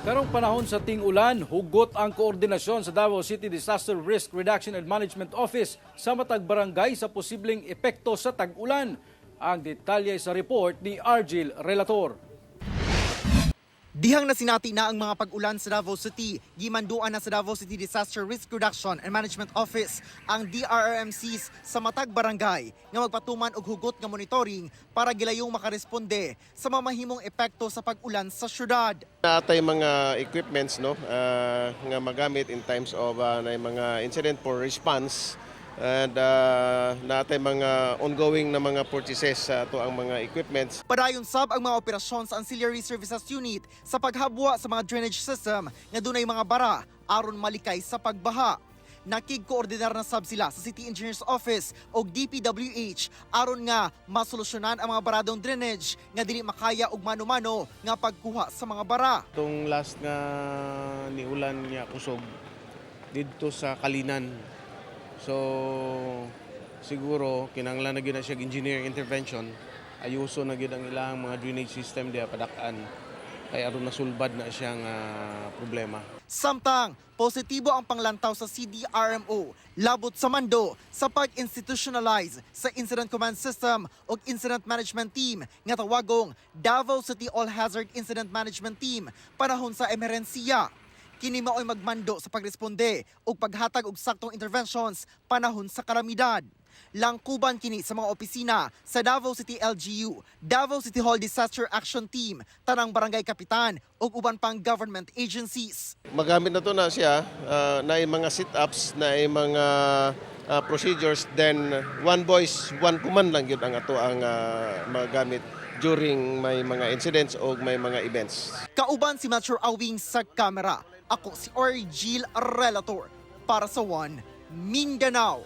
Karong panahon sa ting-ulan, hugot ang koordinasyon sa Davao City Disaster Risk Reduction and Management Office sa matag barangay sa posibleng epekto sa tag-ulan. Ang detalye sa report ni Argil Relator. Dihang nasinati na ang mga pag-ulan sa Davao City, gimanduan na sa Davao City Disaster Risk Reduction and Management Office ang DRRMCs sa matag barangay nga magpatuman og hugot nga monitoring para gilayong makaresponde sa mamahimong epekto sa pag-ulan sa syudad. Naa tay mga equipments, no, nga magamit in times of na mga incident for response and naa tay mga ongoing na mga purchases sa atoang mga equipments. Padayon sab ang mga operasyon sa Ancillary Services Unit sa paghabwa sa mga drainage system nga dunay mga bara aron malikay sa pagbaha. Nakig-koordinar na sab sila sa City Engineers Office o DPWH aron nga masolusyonan ang mga baradong drainage nga dili makaya og mano-mano nga pagkuha sa mga bara. Itong last nga niulan niya kusog didto sa Kalinan. So siguro kinahanglan na gyud na siya engineering intervention. Ayuso na gyud ang ilang mga drainage system diha, padak-an kay aron nasulbad na siyang problema. Samtang, positibo ang panglantaw sa CDRMO labot sa mando sa pag-institutionalize sa Incident Command System o Incident Management Team nga tawagong Davao City All Hazard Incident Management Team panahon sa emerhensiya. Kini mao'y magmando sa pagresponde ug paghatag og saktong interventions panahon sa kalamidad. Langkuban kini sa mga opisina sa Davao City LGU, Davao City Hall Disaster Action Team, tanang barangay kapitan ug uban pang government agencies. Magamit na to na siya na mga sit-ups, na mga procedures, then one voice, one command lang gyud ang atoang magamit during may mga incidents o may mga events. Kauban si Melchor Awing sa kamera. Ako si Orgil Relator para sa One Mindanao.